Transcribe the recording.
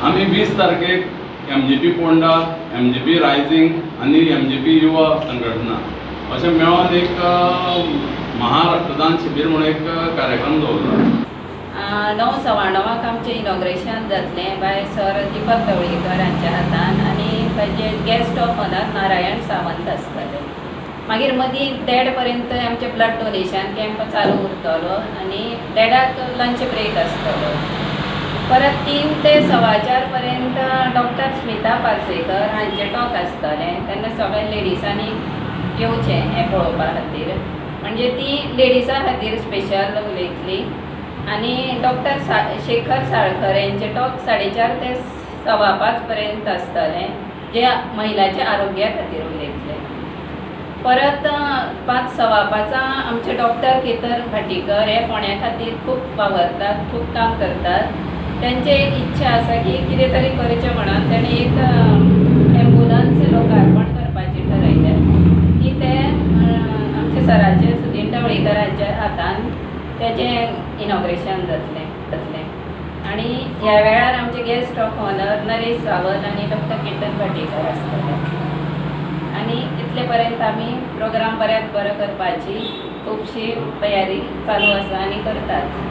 आमी 20 तारखेक MGP Ponda, MGP rising आनी MGP युवा संघटना अशें मेळोन एक महारक्तदान शिबीर म्हणून एक कार्यक्रम दवरला. 9:15 आमचें इनॉग्रेशन जातलें बाय सर दीपक ढवळीकर हांच्या हातान आनी ताजे guest of honour Narayan Sawant आसतले. मागीर मदीं 1:30 पर्यंत आमचें ब्लड डोनेशन कॅम्प चालू उरतलो आनी 1:30 लंच ब्रेक आसतलो. परत 3 ते 4:15 पर्यंत डॉक्टर स्मिता पार्सेकर हांचें टॉक आसतलें. तेन्ना सगळ्या लेडिसांनी येवचें हें पळोवपा खातीर, म्हणजे ती लेडिसां खातीर स्पेशल उलयतली. आनी डॉक्टर शेखर साळकर यांचे टॉक 4:30 ते 5:15 पर्यंत आसतलें, जे महिलाच्या आरोग्या खातीर उलयतले. परत 5:15 आमचे डॉक्टर केतन भाटीकर हे फोंड्या खातीर खूब वावरतात, खूब काम करतात. त्यांची एक इच्छा आसा की कितें तरी करचें म्हणून ताणें एक एम्बुलन्स लोकार्पण करपाचें ठरयलें की ते आमचे सराचे सुदीन ढवळीकरांच्या हातान तेजें इनॉग्रेशन जातलें जातलें. आनी ह्या वेळार आमचे guest of honour Naresh Sawant आनी डॉक्टर केतन भाटीकर आसतले. आनी इतले पर्यंत आमी प्रोग्राम बऱ्यात बरो करपाची खुबशी तयारी चालू आसा आनी करतात.